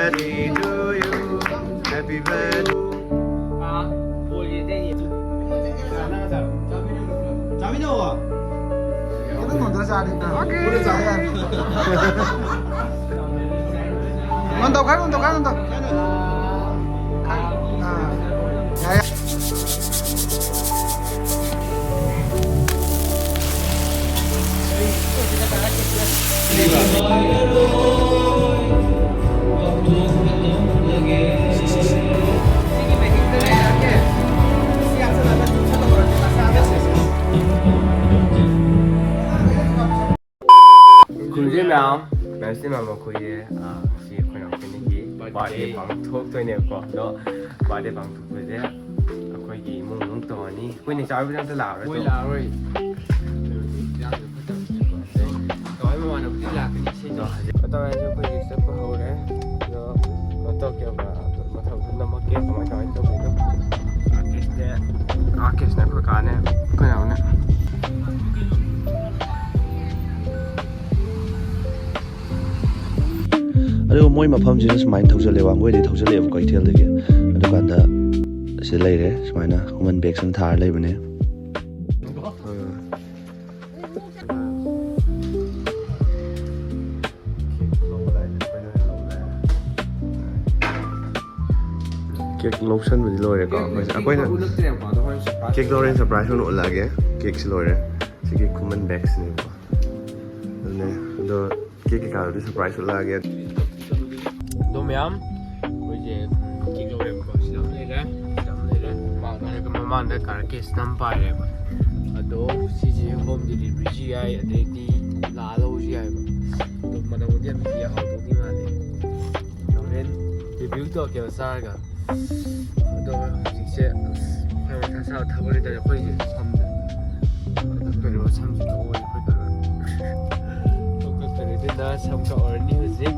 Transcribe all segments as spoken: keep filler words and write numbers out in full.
Happy birthday. ꯆꯥꯃꯤꯟꯅꯧꯋꯣ꯫ ꯈꯤꯇꯪ ꯅꯣꯟꯊꯔ ꯆꯥꯔꯗꯤ꯫ ꯅꯣꯟꯊꯣꯛꯈ꯭ꯔꯣ, ꯅꯣꯟꯊꯣꯛꯈ꯭ꯔꯣ, ꯅꯣꯟꯊꯣꯛꯈ꯭ꯔꯣ꯫ ꯑꯥ, ꯌꯥꯔꯦ꯫ ꯈꯨꯔꯨꯝꯖꯔꯤ ꯃꯌꯥꯝ꯫ ꯃꯌꯥꯝꯁꯤ ꯃꯌꯥꯝ ꯑꯩꯈꯣꯏꯒꯤ, ꯑ, ꯁꯤ ꯑꯩꯈꯣꯏꯅ ꯑꯩꯈꯣꯏꯒꯤ birthday ꯄꯥꯡꯊꯣꯛꯇꯣꯏꯅꯦꯕꯀꯣ꯫ ꯑꯗꯣ birthday ꯄꯥꯡꯊꯣꯛꯄꯁꯦ ꯑꯩꯈꯣꯏꯒꯤ ꯏꯃꯨꯡ ꯃꯅꯨꯡ ꯇꯧꯔꯅꯤ꯫ ꯑꯩꯈꯣꯏ ꯅꯦꯆꯥ ꯍꯣꯏ ꯑꯝꯇ ꯂꯥꯛꯑꯔꯣꯏ꯫ ꯃꯣꯏ ꯂꯥꯛꯑꯔꯣꯏ꯫ ꯀꯃꯥꯏ ꯃꯃꯥꯟꯅꯕꯗꯤ ꯂꯥꯛꯀꯅꯤ ꯁꯤꯅꯤ꯫ ꯑꯗꯣ ꯍꯧꯖꯤꯛ ꯃꯇꯝ ꯍꯥꯏꯁꯦ ꯑꯩꯈꯣꯏ ꯍꯧꯖꯤꯛ ꯆꯠꯄ ꯍꯧꯔꯦ꯫ ꯑꯗꯣ ꯀꯩꯅꯣ ꯇꯧꯔꯛꯀꯦꯕ, ꯃꯊꯪꯗ ꯅꯝꯃꯛꯀꯦ ꯀꯃꯥꯏ ꯀꯃꯥꯏꯅ ꯇꯧꯗꯣꯏꯅꯣ꯫ ꯔꯥꯀꯦꯁꯅꯦ, ꯔꯥꯀꯦꯁꯅꯦ ꯑꯩꯈꯣꯏ ꯀꯥꯅꯦ, ꯑꯩꯈꯣꯏ ꯅꯥꯎꯅꯦ꯫ ꯑꯗꯨꯒ ꯃꯣꯏ ꯃꯐꯝꯁꯤꯗ ꯁꯨꯃꯥꯏꯅ ꯊꯧꯖꯜꯂꯦ, ꯋꯥꯡꯒꯣꯏꯗꯒꯤ ꯊꯧꯖꯜꯂꯛꯑꯦꯕꯀꯣ, ꯀꯩꯊꯦꯜꯗꯒꯤ꯫ ꯑꯗꯨꯀꯥꯟꯗ ꯁꯤꯗ ꯂꯩꯔꯦ ꯁꯨꯃꯥꯏꯅ ꯍ꯭ꯌꯨꯃꯟ ꯕꯦꯛꯁ ꯑꯃ ꯊꯥꯔ ꯂꯩꯕꯅꯦ꯫ ꯀꯦꯛ ꯂꯧꯁꯟꯕꯗꯤ ꯂꯣꯏꯔꯦꯀꯣ꯫ ꯑꯩꯈꯣꯏꯁꯦ, ꯑꯩꯈꯣꯏꯅ ꯎꯠꯂꯛꯇ꯭ꯔꯦꯕꯀꯣ, ꯑꯗꯣ ꯍꯣꯔꯦꯟ surprise ꯀꯦꯛ ꯂꯧꯔꯦ, surprise ꯑꯣꯏꯅ ꯎꯠꯂꯛꯑꯒꯦ꯫ ꯀꯦꯛꯁꯤ ꯂꯣꯏꯔꯦ꯫ ꯁꯤꯒꯤ ꯈꯨꯃꯟ ꯕꯦꯛꯁꯅꯦꯕꯀꯣ꯫ ꯑꯗꯨꯅꯦ, ꯑꯗꯣ ꯀꯦꯛ ꯀꯩꯀꯥꯗꯨꯗꯤ surprise ꯎꯠꯂꯛꯑꯒꯦ꯫ ꯑꯗꯣ ꯃꯌꯥꯝ, ꯑꯩꯈꯣꯏꯁꯦ ꯀꯦꯛ ꯂꯧꯔꯦꯕꯀꯣ꯫ ꯁꯤꯗ ꯑꯃ ꯂꯩꯔꯦ, ꯁꯤꯗ ꯑꯃ ꯂꯩꯔꯦ꯫ ꯃꯃꯥꯡꯗ ꯀꯥꯔ ꯀꯦꯁ ꯑꯃ ꯄꯥꯏꯔꯦꯕ꯫ ꯑꯗꯣ ꯁꯤꯁꯦ home deliveryꯁꯨ ꯌꯥꯏ, ꯑꯗꯩꯗꯤ ꯂꯥꯛꯑ ꯂꯧꯕꯁꯨ ꯌꯥꯏꯕ꯫ ꯑꯗꯣ ꯃꯅꯝꯕꯨꯗꯤ ꯌꯥꯝ ꯅꯨꯡꯁꯤ, ꯍꯥꯎꯗꯧꯗꯤ ꯃꯥꯜꯂꯦ꯫ ꯍꯣꯔꯦꯟ review ꯇꯧꯔꯛꯀꯦꯕ ꯆꯥꯔꯒ꯫ ꯑꯗꯣ ꯍꯧꯖꯤꯛꯁꯦ ꯑꯁ, ꯈꯔ ꯃꯊꯥ ꯁꯥꯕ ꯊꯕꯛ ꯂꯩꯇꯔꯦ ꯑꯩꯈꯣꯏꯁꯦ ꯁꯝꯁꯦ꯫ ꯀꯛꯊꯠꯇꯣꯏꯅꯦꯕ ꯁꯝꯁꯦ ꯇꯣꯛꯑꯣꯏ ꯑꯩꯈꯣꯏ ꯀꯥꯅ꯫ ꯀꯛꯊꯠꯇꯣꯏꯅꯦ ꯑꯗꯨꯅ ꯁꯝ ꯀꯛꯑꯣꯔꯅꯤ ꯍꯧꯖꯤꯛ꯫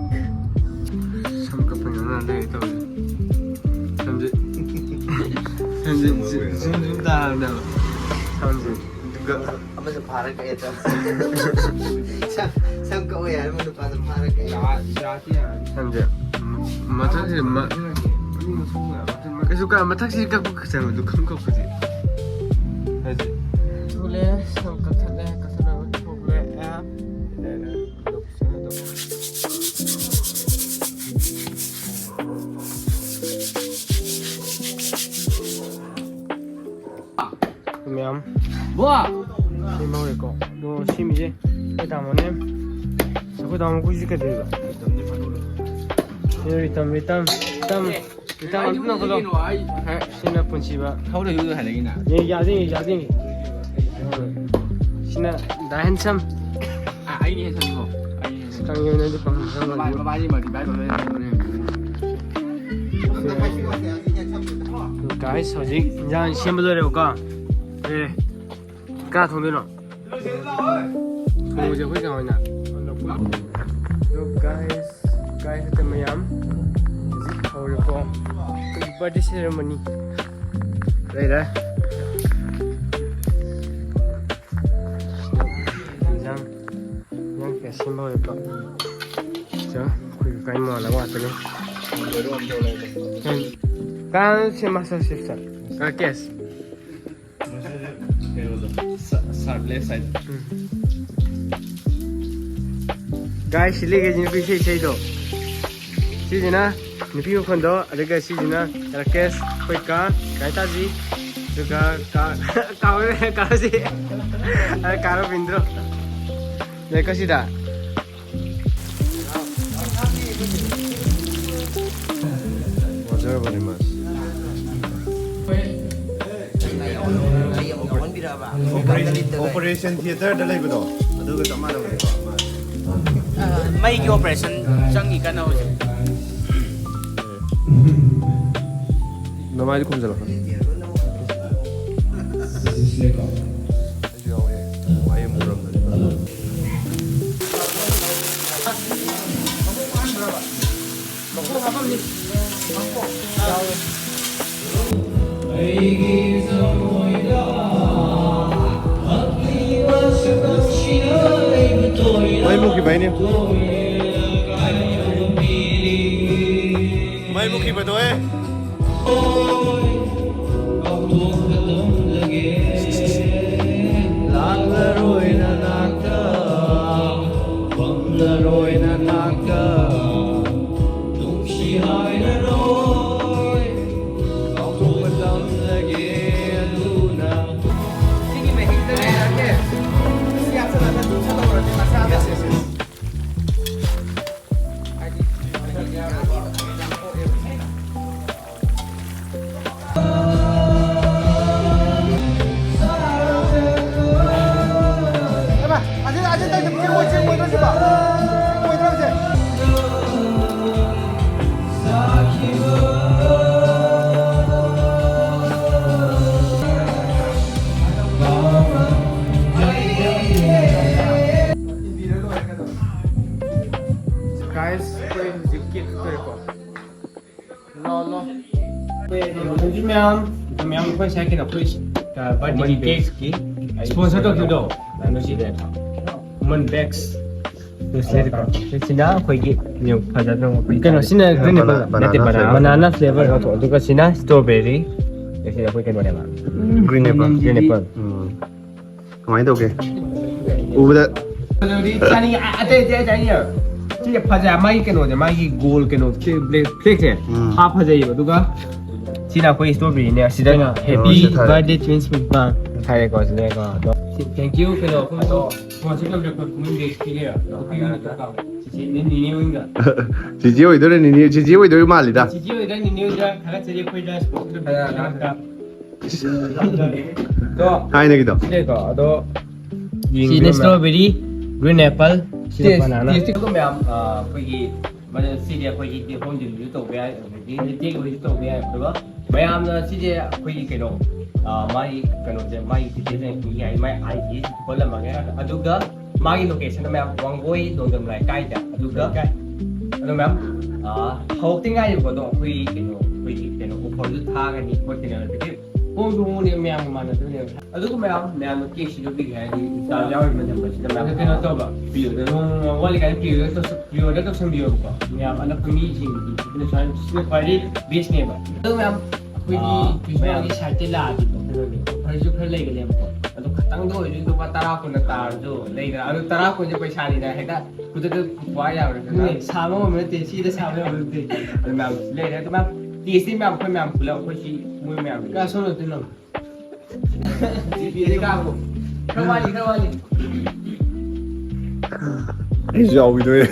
ꯁꯝ ꯀꯛꯄ ꯉꯥꯡꯅ ꯂꯩꯔꯦ ꯇꯧꯔꯤꯁꯦ꯫ ꯁꯝꯁꯦ, ꯁꯝꯁꯦ ꯁꯨꯝ ꯁꯨꯝ ꯇꯥꯔꯕꯅꯦꯕ ꯁꯝꯁꯦ꯫ ꯑꯃꯁꯨ ꯐꯥꯔ ꯀꯛꯑꯦ ꯇ꯫ ꯁꯝ, ꯁꯝ ꯀꯛꯑꯣ ꯌꯥꯔꯦ, ꯃꯗꯨ ꯅꯨꯄꯥꯗꯣ ꯐꯥꯔ ꯀꯛꯑꯦ꯫ ꯌꯥ-, ꯌꯥꯗꯤ ꯌꯥꯔꯦ꯫ ꯈꯪꯗꯦ꯫ ꯎꯝ, ꯃꯊꯛꯁꯤꯗ ꯃ-, ꯑꯅꯤ ꯃꯊꯛ ꯃꯌꯥꯝ ꯃꯊꯛ ꯃ-, ꯀꯩꯁꯨ ꯀꯥ-, ꯃꯊꯛꯁꯤ ꯀꯛꯄ ꯈꯛꯇꯅꯦ, ꯑꯗꯨ ꯈꯝ ꯀꯛꯄꯗꯤ꯫ ꯍꯥꯏꯗꯤ꯫ ꯊꯣꯛꯂꯦ, ꯁꯝ ꯀꯛꯊꯠꯂꯦ, ꯀꯛꯊꯠꯂꯒ ꯊꯣꯛꯂꯦ꯫ ꯑꯦ꯫ ꯃꯌꯥꯝ꯫ ꯕꯣ! ꯁꯦꯝꯍꯧꯔꯦꯀꯣ꯫ ꯑꯗꯣ ꯁꯦꯝꯃꯤꯁꯦ ꯑꯩꯈꯣꯏ ꯇꯥꯃꯣꯅꯦ꯫ ꯑꯩꯈꯣꯏ ꯇꯥꯃꯣ ꯑꯩꯈꯣꯏꯁꯤ ꯀꯩꯗꯧꯔꯤꯕ? ꯁꯤ ꯔꯤꯇꯝ, ꯔꯤꯇꯝ, ꯔꯤꯇꯝ, ꯔꯤꯇꯝ ꯑꯝꯇ ꯅꯣꯛꯀꯗꯧ꯫ ꯁꯤꯅ ꯄꯨꯟꯁꯤꯕ꯫ ꯊꯧꯗ ꯌꯨꯗ ꯍꯜꯂꯛꯏꯅ꯫ ꯌꯦ, ꯌꯥꯗꯦ, ꯌꯥꯗꯦ꯫ ꯁꯤꯅ ꯗꯥ ꯍꯦꯟꯁꯝ꯫ ꯑ, ꯑꯩꯅ ꯍꯦꯟꯁꯝ ꯅꯠꯇ꯭ꯔꯣ? ꯑꯩꯅ ꯍꯦꯟꯁꯝ꯫ ꯈꯪꯉꯦ, ꯅꯪꯁꯨ ꯄꯪꯍꯦꯟ ꯍꯦꯟꯖꯜꯂꯣ꯫ ꯃꯕꯥꯅꯤ, ꯃꯕꯥꯅꯤ ꯃꯜꯇꯤꯄ꯭ꯂꯥꯏ ꯇꯧꯗꯣꯏꯅꯦ꯫ ꯒꯥꯏꯁ, ꯍꯧꯖꯤꯛ ꯏꯟꯖꯥꯡ ꯁꯦꯝꯕ ꯂꯣꯏꯔꯦꯕꯀꯣ꯫ ꯑꯦ, ꯀꯅꯥ ꯊꯣꯡꯗꯣꯏꯅꯣ? ꯊꯣꯡꯕꯁꯦ ꯑꯩꯈꯣꯏ ꯆꯥ ꯍꯣꯏꯅ꯫ ꯑꯗꯣ ꯒꯥꯏꯁ, ꯒꯥꯏꯁ ꯅꯠꯇꯦ ꯃꯌꯥꯝ, ꯍꯧꯖꯤꯛ ꯍꯧꯔꯦꯀꯣ ꯑꯩꯈꯣꯏꯒꯤ ꯕꯥꯔꯗꯦ ꯁꯦꯔꯦꯃꯣꯅꯤ꯫ ꯂꯩꯔꯦ꯫ ꯏꯟꯖꯥꯡ, ꯏꯟꯖꯥꯡ ꯀꯌꯥ ꯁꯦꯝꯕ ꯍꯧꯔꯦꯀꯣ꯫ ꯁꯤꯗ ꯑꯩꯈꯣꯏ ꯀꯥꯏ ꯃꯥꯜꯂꯒ ꯉꯥꯛꯇꯅꯦ꯫ ꯀꯅꯥꯅꯣ ꯁꯤ ꯃꯥꯁꯇꯔ ꯆꯦꯐꯁꯦ? ꯔꯥꯀꯦꯁ꯫ ꯒꯥꯏꯁ, ꯁꯤꯂꯤꯒꯩꯁꯤ ꯅꯨꯄꯤ ꯏꯁꯩ ꯏꯁꯩꯗꯣ꯫ ꯁꯤꯁꯤꯅ ꯅꯨꯄꯤ ꯃꯈꯣꯟꯗꯣ, ꯑꯗꯨꯒ ꯁꯤꯁꯤꯅ ꯔꯥꯀꯦꯁ, ꯑꯩꯈꯣꯏ ꯀꯥ, ꯀꯥꯏ ꯇꯥꯁꯤ, ꯑꯗꯨꯒ ꯀꯥ, ꯀꯥ, ꯀꯥꯁꯤ, ꯑ, ꯀꯥ ꯔꯕꯤꯟꯗ꯭ꯔꯣ꯫ ꯂꯩꯀꯣ ꯁꯤꯗ꯫ ꯋꯥꯖꯔꯕꯅꯤ ꯃꯥꯁꯤ꯫ ꯑꯣꯄꯔꯦꯁꯟ ꯊꯤꯌꯦꯇꯔꯗ ꯂꯩꯕꯗꯣ ꯑꯗꯨꯒ ꯆꯞ ꯃꯥꯟꯅꯕꯅꯤꯀꯣ꯫ ꯑ, ꯃꯩꯒꯤ ꯑꯣꯄꯔꯦꯁꯟ ꯆꯪꯉꯤ ꯀꯟꯅ ꯍꯧꯖꯤꯛ꯫ ꯅꯃꯥꯏꯗꯤ ꯈꯨꯝꯖꯤꯜꯂꯣ꯫ ꯑꯩꯁꯨ ꯌꯥꯎꯋꯦ꯫ ꯑꯩ ꯑꯃꯨꯛ ꯎꯔꯝꯗ꯭ꯔꯗꯤ꯫ ꯚꯥꯏꯅꯤ꯫ ꯃꯩ ꯃꯨꯠꯈꯤꯕꯗꯣ, ꯑꯦ꯫ ꯂꯥꯛꯂꯔꯣꯏ ꯅꯅꯥꯛꯇ, ꯐꯪꯂꯔꯣꯏ ꯅꯅꯥꯛꯇ, ꯅꯨꯡꯁꯤ ꯍꯥꯏꯔꯔꯣꯏ, ꯀꯥꯎꯊꯣꯛꯄ ꯇꯝꯂꯒꯦ ꯑꯗꯨꯅ꯫ ꯁꯤꯒꯤ ꯃꯍꯤꯗ ꯂꯩꯔꯒꯦ꯫ ꯁꯤ ꯍꯥꯞꯆꯜꯂꯒ ꯆꯨꯞꯁꯜꯍꯧꯔꯗꯤ ꯃꯁꯥꯗ꯫ Guys, ꯑꯩꯈꯣꯏ ꯍꯧꯖꯤꯛ cake ꯀꯛꯇꯣꯔꯦꯀꯣ꯫ ꯂꯥꯎ, ꯂꯥꯎ꯫ ꯍꯧꯖꯤꯛ ꯃꯌꯥꯝ, ꯃꯌꯥꯝ ꯑꯩꯈꯣꯏ ꯉꯁꯥꯏ ꯀꯩꯅꯣ, ꯑꯩꯈꯣꯏ, ꯑ, birthday ꯒꯤ cake ꯀꯤ sponsor ꯇꯧꯈꯤꯕꯗꯣ, ꯀꯩꯅꯣꯁꯤ, Woman Bags꯫ ꯁꯤꯅ ꯑꯩꯈꯣꯏꯒꯤ ꯐꯖꯗ꯭ꯔꯣ? ꯀꯩꯅꯣ, ꯁꯤꯅ green apple ꯅꯠꯇꯦ, banana, banana flavor꯫ ꯑꯗꯨꯒ ꯁꯤꯅ strawberry꯫ ꯁꯤꯅ ꯑꯩꯈꯣꯏ ꯀꯩꯅꯣꯅꯦꯕ꯫ Green apple꯫ Green apple꯫ ꯎꯝ꯫ ꯀꯃꯥꯏꯅ ꯇꯧꯒꯦ? ꯎꯕꯗ ꯑꯗꯨꯗꯤ ꯆꯥꯅꯤꯡꯉꯦ꯫ ꯑ-, ꯑꯇꯩ, ꯑꯇꯩ, ꯑꯇꯩ ꯍꯥꯏꯅ꯫ ꯁꯤꯁꯦ ꯐꯖꯩ, ꯃꯥꯒꯤ ꯀꯩꯅꯣꯁꯦ, ꯃꯥꯒꯤ gold ꯀꯩꯅꯣ, ꯁꯤ black flake ꯁꯦ꯫ ꯎꯝ꯫ ꯍꯥ, ꯐꯖꯩꯌꯦꯕ꯫ ꯑꯗꯨꯒ ꯁꯤꯅ ꯑꯩꯈꯣꯏ strawberry ꯅꯦ꯫ ꯁꯤꯗ ꯀꯩꯅꯣ, happy ꯁꯤꯗ ꯊꯥꯔꯦ꯫ Birthday twins ꯄꯥ ꯊꯥꯔꯦꯀꯣ, ꯁꯤꯗꯀꯣ꯫ ꯑꯗꯣ thank you, ꯀꯩꯅꯣ, ꯑꯩꯈꯣꯏ sponsor ꯇꯧꯕꯤꯔꯛꯄ Woman Bags ꯀꯤ ꯂꯩꯔ꯫ ꯆꯤꯆꯦ, ꯅꯦ-, ꯅꯦꯅꯦ ꯍꯣꯏꯒ꯫ ꯆꯤꯆꯦ ꯑꯣꯏꯗꯣꯏꯔꯦ, ꯅꯦꯅꯦ, ꯆꯤꯆꯦ ꯑꯣꯏꯗꯣꯏ ꯃꯥꯜꯂꯤꯗ꯫ ꯆꯤꯆꯦ ꯑꯣꯏꯗꯣꯏꯔꯥ, ꯅꯦꯅꯦ ꯑꯣꯏꯗꯣꯏꯔꯥ, ꯊꯥꯒꯠꯆꯔꯤ ꯑꯩꯈꯣꯏꯗ sponsor ꯇꯧꯕꯤꯔꯛꯄ꯫ ꯊꯥꯏꯅꯒꯤꯗꯣ꯫ ꯁꯤꯅ strawberry, green apple, ꯁꯤꯅ banana꯫ Taste ꯇꯤ ꯃꯌꯥꯝ, ꯑ, ꯑꯩꯈꯣꯏꯒꯤ, ꯃ-, ꯁꯤꯗꯤ ꯑꯩꯈꯣꯏꯒꯤ home delivery ꯇꯧꯕ ꯌꯥꯏ, ꯑꯗꯒꯤ take away ꯁꯨ ꯇꯧꯕ ꯌꯥꯏ꯫ ꯑꯗꯨꯒ ꯃꯌꯥꯝꯅ ꯁꯤꯁꯦ ꯑꯩꯈꯣꯏꯒꯤ ꯀꯩꯅꯣ, ꯑ, ꯃꯥꯒꯤ ꯀꯩꯅꯣꯁꯦ, ꯃꯥꯒꯤ details ꯁꯦ ꯑꯩꯈꯣꯏꯒꯤ ꯍꯥꯏ-, ꯃꯥꯒꯤ I G ꯁꯤ ꯊꯣꯛꯍꯜꯂꯝꯃꯒꯦ꯫ ꯑꯗꯨꯒ ꯃꯥꯒꯤ location ꯅ ꯃꯌꯥꯝ ꯋꯥꯡꯒꯣꯏ ꯗꯣꯡꯗꯝ ꯂꯩꯀꯥꯏꯗ꯫ ꯑꯗꯨꯒ, ꯑꯗꯣ ꯃꯌꯥꯝ, ꯑ, ꯍꯧꯔꯛꯇ ꯉꯥꯏꯔꯤꯕꯀꯣ, ꯑꯗꯣ ꯑꯩꯈꯣꯏ ꯀꯩꯅꯣ, ꯑꯩꯈꯣꯏꯒꯤ ꯀꯩꯅꯣ offer ꯁꯨ ꯊꯥꯒꯅꯤ ꯈꯣꯠꯀꯅꯤ꯫ ꯑꯗꯒꯤ ꯍꯣꯡꯁꯨ ꯍꯣꯡꯉꯦ, ꯃꯌꯥꯝꯒ ꯃꯥꯟꯅꯗꯕꯅꯦꯕ꯫ ꯑꯗꯨꯒ ꯃꯌꯥꯝ, ꯃꯌꯥꯝꯅ ꯀꯦꯛꯁꯤ ꯂꯧꯕꯤꯒꯦ ꯍꯥꯏꯔꯗꯤ ꯏꯟꯁꯇꯥ ꯌꯥꯎꯔꯤꯕ ꯅꯝꯕꯔꯁꯤꯗ ꯃꯌꯥꯝ ꯑꯗꯨ ꯀꯩꯅꯣ ꯇꯧꯕ, ꯄꯤꯌꯣ, ꯑꯗꯨ ꯅꯣꯡꯃ ꯋꯥꯠꯂꯤꯀꯥꯟꯗ ꯄꯤꯌꯣ, ꯇꯧꯁ-, ꯄꯤꯌꯣꯗ ꯇꯧꯁꯟꯕꯤꯌꯣꯕꯀꯣ꯫ ꯃꯌꯥꯝ ꯑꯅꯛꯄ ꯃꯤꯁꯤꯡꯒꯤꯗꯤ ꯁꯤꯅ ꯁ꯭ꯋꯥꯏ, ꯁꯤꯅ ꯈ꯭ꯋꯥꯏꯗꯒꯤ ꯕꯦꯁꯅꯦꯕ꯫ ꯑꯗꯨ ꯃꯌꯥꯝ ꯑꯩꯈꯣꯏꯒꯤ ꯑꯥ, ꯐꯦꯁꯇꯤꯚꯦꯜꯒꯤ ꯃꯌꯥꯝ ꯁꯥꯏꯠꯇ ꯂꯥꯛꯑꯗꯤꯀꯣ, ꯀꯩꯅꯣꯒꯤ ꯑꯣꯐꯔꯁꯨ ꯈꯔ ꯂꯩꯒꯅꯦꯕꯀꯣ꯫ ꯑꯗꯣ ꯈꯇꯪꯗ ꯑꯣꯏꯔꯁꯨ ꯂꯨꯄꯥ ꯇꯔꯥ ꯀꯨꯟꯅ ꯇꯥꯔꯁꯨ ꯂꯩꯗꯅ꯫ ꯑꯗꯨ ꯇꯔꯥ ꯀꯨꯟꯁꯦ ꯄꯩꯁꯥꯅꯤꯅ ꯍꯦꯛꯇ ꯈꯨꯗꯛꯇ ꯋꯥ ꯌꯥꯕ꯭ꯔꯥ? ꯑꯗꯨꯅꯦ, ꯁꯥꯕ ꯉꯝꯕ ꯅꯠꯇꯦ, ꯁꯤꯗ ꯁꯥꯕ ꯉꯝꯕ ꯅꯠꯇꯦ꯫ ꯑꯗꯨ ꯃꯌꯥꯝ ꯂꯩꯔꯦ꯫ ꯑꯗꯨ ꯃꯌꯥꯝ ꯇꯦꯁꯇꯤ ꯃꯌꯥꯝ ꯑꯩꯈꯣꯏ ꯃꯌꯥꯝ ꯄꯨꯂꯞ ꯑꯩꯈꯣꯏ ꯁꯤ ꯃꯣꯏ ꯃꯌꯥꯝ ꯀꯌꯥ ꯁꯣꯝꯗ ꯇꯤꯟꯅꯕ? ꯈꯔ ꯋꯥꯠꯂꯤ, ꯈꯔ ꯋꯥꯠꯂꯤ꯫ ꯑꯩꯁꯨ ꯌꯥꯎꯈꯤꯗꯣꯏꯅꯦ꯫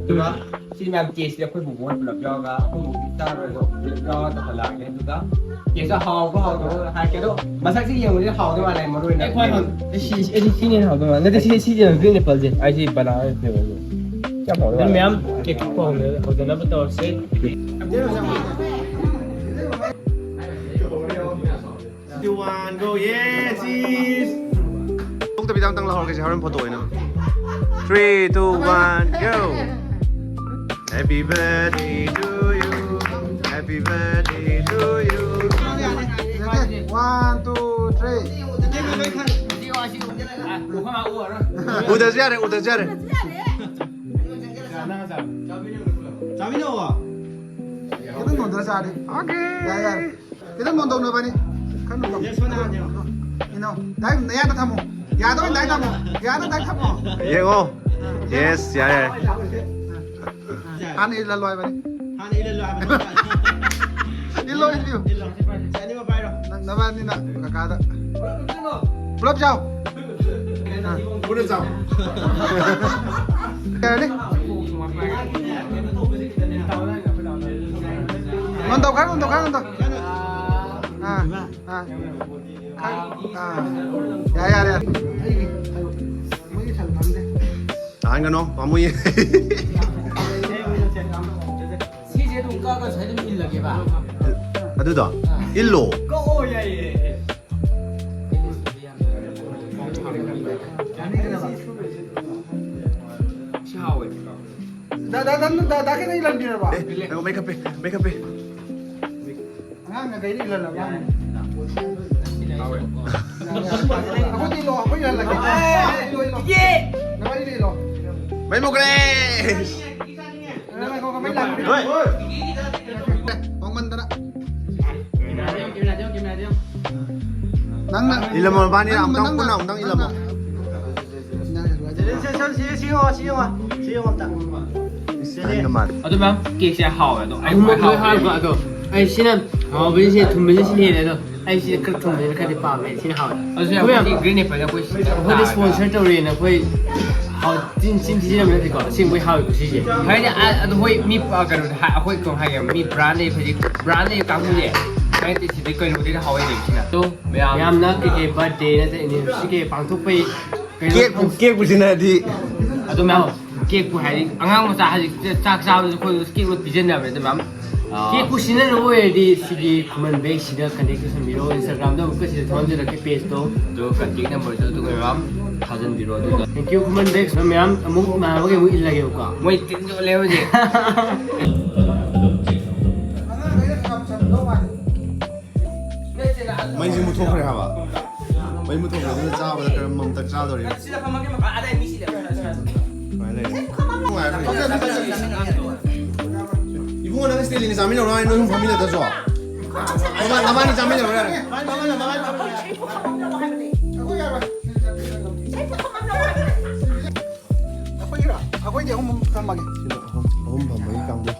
ꯑꯗꯨꯒ ꯁꯤ ꯃꯌꯥꯝ ꯇꯦꯁꯁꯦ ꯑꯩꯈꯣꯏ ꯕꯨꯕꯣꯛ ꯍꯣꯏ ꯄꯨꯂꯞ ꯌꯥꯎꯔꯒ, ꯑꯩꯈꯣꯏ ꯕꯨꯕꯣꯛꯀꯤ ꯆꯥꯔꯣꯏꯗꯣ ꯄꯨꯂꯞ ꯌꯥꯎꯔꯒ ꯇꯧꯍꯜꯂꯛꯑꯒꯦ꯫ ꯑꯗꯨꯒ ꯇꯦꯁꯇꯣ ꯍꯥꯎꯕ꯭ꯔꯥ ꯍꯥꯎꯗꯕ꯭ꯔꯥ ꯍꯥꯏꯔꯛꯀꯦ꯫ ꯑꯗꯣ ꯃꯁꯛꯁꯤ ꯌꯦꯡꯕꯗꯤ ꯍꯥꯎꯗꯧ ꯃꯥꯜꯂꯦ, ꯃꯔꯨ ꯑꯣꯏꯅ꯫ ꯑꯩ ꯈ꯭ꯋꯥꯏ ꯍꯥꯎ-, ꯑꯩ ꯁꯤ, ꯑꯩꯗꯤ ꯁꯤꯅ ꯍꯦꯟꯅ ꯍꯥꯎꯗꯧ ꯃꯥꯜꯂꯦ꯫ ꯅꯠꯇꯦ, ꯁꯤ, ꯁꯤꯁꯦ green apple ꯁꯦ꯫ ꯑꯩꯗꯤ banana ꯐ꯭ꯂꯦꯚꯔꯁꯦ ꯌꯥꯝ ꯍꯥꯎꯗꯧ ꯑꯗꯨꯅ ꯃꯥꯜꯂꯦ꯫ ꯃꯌꯥꯝ ꯀꯦꯛ ꯍꯧꯖꯅꯕ ꯇꯧꯔꯁꯦ꯫ Two, one, go. Yeah, cheese. ꯊꯣꯛꯇꯕꯤꯗ ꯑꯝꯇꯪ ꯂꯧꯍꯧꯔꯒꯦꯁꯦ, ꯍꯣꯔꯦꯟ ꯐꯣꯇꯣ ꯑꯣꯏꯅ꯫ Three, two, one, go. Happy birthday to you. Happy birthday to you. One, two, three. ꯎꯗꯁꯨ ꯌꯥꯔꯦ, ꯎꯗꯁꯨ ꯌꯥꯔꯦ꯫ ꯆꯥꯃꯤꯟꯅꯧꯋꯣ꯫ ꯈꯤꯇꯪ ꯅꯣꯟꯊꯔ ꯆꯥꯔꯗꯤ꯫ Okay. ꯌꯥꯔꯦ, ꯌꯥꯔꯦ꯫ ꯈꯤꯇꯪ ꯅꯣꯟꯊꯧ ꯅꯕꯥꯅꯤ꯫ ꯈꯔ ꯅꯣꯟꯊꯧ꯫ ꯏꯅꯥꯎ, ꯗꯥꯏ ꯅꯌꯥꯗ ꯊꯝꯃꯣ꯫ ꯌꯥꯗ ꯑꯣꯏꯅ ꯗꯥꯏ ꯊꯝꯃꯣ꯫ ꯌꯥꯗ ꯗꯥꯏ ꯊꯝꯃꯣ꯫ ꯌꯦꯡꯉꯣ꯫ Yes, ꯌꯥꯔꯦ, ꯌꯥꯔꯦ꯫ ꯍꯥꯟꯅ ꯏꯜꯍꯜꯂꯣ ꯍꯥꯏꯕꯅꯤ꯫ ꯍꯥꯟꯅ ꯏꯜꯍꯜꯂꯣ ꯍꯥꯏꯕꯅꯤ꯫ ꯏꯜꯂꯣ, ꯏꯜꯂꯣ꯫ ꯏꯜꯂꯣ꯫ ꯁꯤ ꯑꯅꯤꯃꯛ ꯄꯥꯏꯔꯣ꯫ ꯅꯪ ꯅꯕꯥꯅꯤꯅ ꯀꯀꯥꯗ꯫ ꯄꯨꯂꯞ ꯆꯥꯎ꯫ ꯄꯨꯟꯅ ꯆꯥꯎ꯫ ꯌꯥꯔꯅꯤ꯫ ꯅꯣꯟꯊꯧ, ꯈꯔ ꯅꯣꯟꯊꯧ, ꯈꯔ ꯅꯣꯟꯊꯧ꯫ ꯑꯥ, ꯑꯥ꯫ ꯈꯔ, ꯑꯥ꯫ ꯌꯥꯔꯦ, ꯌꯥꯔꯦ, ꯌꯥꯔꯦ꯫ ꯇꯥꯍꯟꯒꯅꯣ, ꯄꯥꯝꯃꯨꯏꯌꯦ꯫ ꯁꯤꯁꯦ ꯑꯗꯨꯝ ꯀꯛꯑꯒ ꯁ꯭ꯋꯥꯏꯗ ꯑꯗꯨꯝ ꯏꯜꯂꯒꯦꯕ꯫ ꯑꯗꯨꯗꯣ? ꯑꯥ꯫ ꯏꯜꯂꯣ꯫ ꯀꯛꯑꯣ, ꯌꯥꯏꯌꯦ꯫ ꯁꯤ ꯍꯥꯎꯋꯦ꯫ ꯗꯥ, ꯗꯥ, ꯗꯥ, ꯗꯥ, ꯗꯥ ꯈꯤꯇꯪ ꯏꯜꯍꯟꯕꯤꯔꯕ? ꯑꯦ, ꯉꯥꯏꯈꯣ, ꯃꯩ ꯈꯞꯄꯦ, ꯃꯩ ꯈꯞꯄꯦ꯫ ꯑꯉꯥꯡꯅ ꯒꯥꯔꯤ ꯏꯜꯍꯜꯂꯕ? ꯑꯩꯈꯣꯏꯗꯤ ꯏꯜꯂꯣ, ꯑꯩꯈꯣꯏ ꯏꯜꯍꯜꯂꯒꯦ꯫ ꯏꯜꯂꯣ, ꯏꯜꯂꯣ꯫ ꯅꯕꯥꯅꯤꯗꯤ ꯏꯜꯂꯣ꯫ ꯃꯩ ꯃꯨꯠꯈ꯭ꯔꯦ! ꯉꯥꯏꯈꯣ, ꯉꯥꯏꯈꯣ, ꯃꯩ ꯂꯥꯛꯇ꯭ꯔꯤ꯫ ꯍꯣꯏ꯫ ꯍꯣꯡꯃꯟꯗꯅ꯫ ꯅꯪꯅ ꯏꯜꯂꯝꯃꯣ, ꯃꯕꯥꯅꯤ ꯅꯪ, ꯑꯃꯨꯛꯇꯪ ꯅꯪꯅ ꯄꯨꯟꯅ ꯑꯃꯨꯛꯇꯪ ꯏꯜꯂꯝꯃꯣ꯫ ꯁꯤ, ꯁꯤ, ꯁꯤ, ꯁꯤ ꯌꯦꯡꯉꯣ, ꯁꯤ ꯌꯦꯡꯉꯣ, ꯁꯤ ꯌꯦꯡꯉꯣ ꯑꯝꯇ꯫ ꯑꯗꯨ ꯃꯌꯥꯝ ꯀꯦꯛꯁꯦ ꯍꯥꯎꯋꯦ ꯑꯗꯣ ꯑꯩ ꯑꯍꯨꯝꯃꯛ ꯈ꯭ꯋꯥꯏ ꯂꯣꯏ ꯍꯥꯎꯋꯦ꯫ ꯍꯥꯎꯕ ꯑꯗꯣ ꯑꯩ ꯁꯤꯅ ꯍꯥꯎꯕꯁꯦ, ꯊꯨꯝꯕꯁꯦ ꯁꯤꯅ ꯍꯦꯜꯂꯦ ꯑꯗꯣ ꯑꯩ ꯁꯤꯅ ꯈꯔ ꯊꯨꯝꯕꯅꯤꯅ ꯈꯔꯗꯤ ꯄꯥꯝꯃꯦ, ꯁꯤꯅ ꯍꯥꯎꯋꯦ꯫ ꯑꯗꯨꯁꯨ ꯌꯥꯝ ꯑꯩꯈꯣꯏ ꯐꯠꯇꯦ, green apple ꯑꯩꯈꯣꯏ ꯁꯤꯗ ꯑꯩꯈꯣꯏꯗ ꯇꯥꯔꯒ꯫ Sponsor ꯇꯧꯔꯦꯅ ꯑꯩꯈꯣꯏ ꯍꯥꯎ-, ꯆꯤꯟ, ꯆꯤꯟ ꯊꯤꯖꯤꯟꯕ ꯅꯠꯇꯦꯀꯣ, ꯑꯁꯦꯡꯕꯩ ꯍꯥꯎꯋꯦꯀꯣ ꯁꯤꯁꯦ꯫ ꯍꯥꯏꯗꯤ ꯑ-, ꯑꯗꯣ ꯍꯣꯏ ꯃꯤ ꯑ, ꯀꯩꯅꯣꯗ ꯍꯥꯏ-, ꯑꯩꯈꯣꯏ ꯀꯩꯅꯣ ꯍꯥꯏꯒꯦ, ꯃꯤ brand ꯂꯩ, ꯍꯧꯖꯤꯛ brand ꯂꯩ ꯀꯥꯡꯕꯨꯁꯦ ꯍꯥꯏꯗꯤ ꯁꯤꯗꯩ ꯀꯩꯅꯣꯗꯩꯗ ꯍꯥꯎꯋꯦ ꯂꯩꯕꯁꯤꯅ꯫ ꯑꯗꯣ ꯃꯌꯥꯝ ꯃꯌꯥꯝꯅ ꯀꯩꯀꯩ birthday ꯅꯠꯇ꯭ꯔ anniversary ꯀꯩꯀꯩ ꯄꯥꯡꯊꯣꯛꯄꯩ ꯀꯩꯅꯣ ꯀꯦꯛꯄꯨ, ꯈꯪ- ꯀꯦꯛꯄꯨ ꯁꯤꯟꯅꯔꯗꯤ꯫ ꯑꯗꯨ ꯃꯌꯥꯝ ꯀꯦꯛꯄꯨ ꯍꯥꯏꯗꯤ ꯑꯉꯥꯡ ꯃꯆꯥ ꯍꯧꯖꯤꯛ ꯆꯥꯛ ꯆꯥꯕꯗꯁꯨ ꯑꯩꯈꯣꯏ ꯀꯦꯛ ꯂꯣꯏ ꯄꯤꯖꯟꯅꯕꯅꯦ ꯑꯗꯨ ꯃꯌꯥꯝ꯫ ꯑꯥ꯫ ꯀꯦꯛꯄꯨ ꯁꯤꯟꯅꯔꯨꯕ ꯑꯣꯏꯔꯗꯤ ꯁꯤꯒꯤ ꯈꯨꯃꯟ ꯕꯦꯛꯁꯤꯗ contact ꯇꯧꯁꯟꯕꯤꯔꯣ, Instagram ꯗ ꯑꯃꯨꯛꯀ ꯁꯤꯗ ꯊꯣꯟꯖꯔꯛꯀꯦ page ꯇꯣ꯫ ꯑꯗꯨꯒ contact number ꯁꯨ ꯑꯗꯨꯒ ꯃꯌꯥꯝ ꯊꯥꯖꯟꯕꯤꯔꯣ ꯑꯗꯨꯒ꯫ Thank you ꯈꯨꯃꯟ ꯕꯦꯛꯁ, ꯃꯌꯥꯝ ꯑꯃꯨꯛ ꯃꯌꯥꯝ ꯑꯃꯒꯤ ꯑꯃꯨꯛ ꯏꯜꯂꯒꯦꯕꯀꯣ꯫ ꯃꯣꯏ ꯇꯤꯟ ꯌꯣꯠꯂꯦ ꯍꯧꯖꯤꯛ꯫ ꯃꯩꯁꯦ ꯃꯨꯠꯊꯣꯛꯈ꯭ꯔꯦ ꯍꯥꯏꯕ꯫ ꯃꯩ ꯃꯨꯠꯊꯣꯛꯈ꯭ꯔꯦ, ꯑꯗꯨꯅ ꯆꯥꯕꯗ ꯈꯔ ꯃꯝꯇꯛ ꯆꯥꯗꯧꯔꯤ꯫ ꯁꯨꯃꯥꯏꯅ ꯂꯩꯔꯦ꯫ ꯏꯕꯨꯡꯉꯣ, ꯅꯪ ꯁ꯭ꯇꯦꯂꯤꯟꯒ ꯆꯥꯃꯤꯟꯅꯧꯔꯣ ꯍꯥꯏ, ꯅꯣꯏ ꯑꯍꯨꯝ ꯐꯝꯃꯤꯟꯅꯗ꯭ꯔꯁꯨ꯫ ꯅꯕꯥ-, ꯅꯕꯥꯅꯤ ꯆꯥꯃꯤꯟꯅꯔꯣ ꯌꯥꯔꯦ꯫ ꯑꯩꯈꯣꯏꯒꯤꯔꯣ? ꯑꯩꯈꯣꯏꯗꯤ ꯑꯍꯨꯝ ꯑꯍꯨꯝ ꯐꯝꯃꯒꯦ꯫ ꯑꯍꯨꯝ, ꯑꯍꯨꯝ ꯐꯝꯕꯒꯤ ꯀꯥꯡꯕꯨ꯫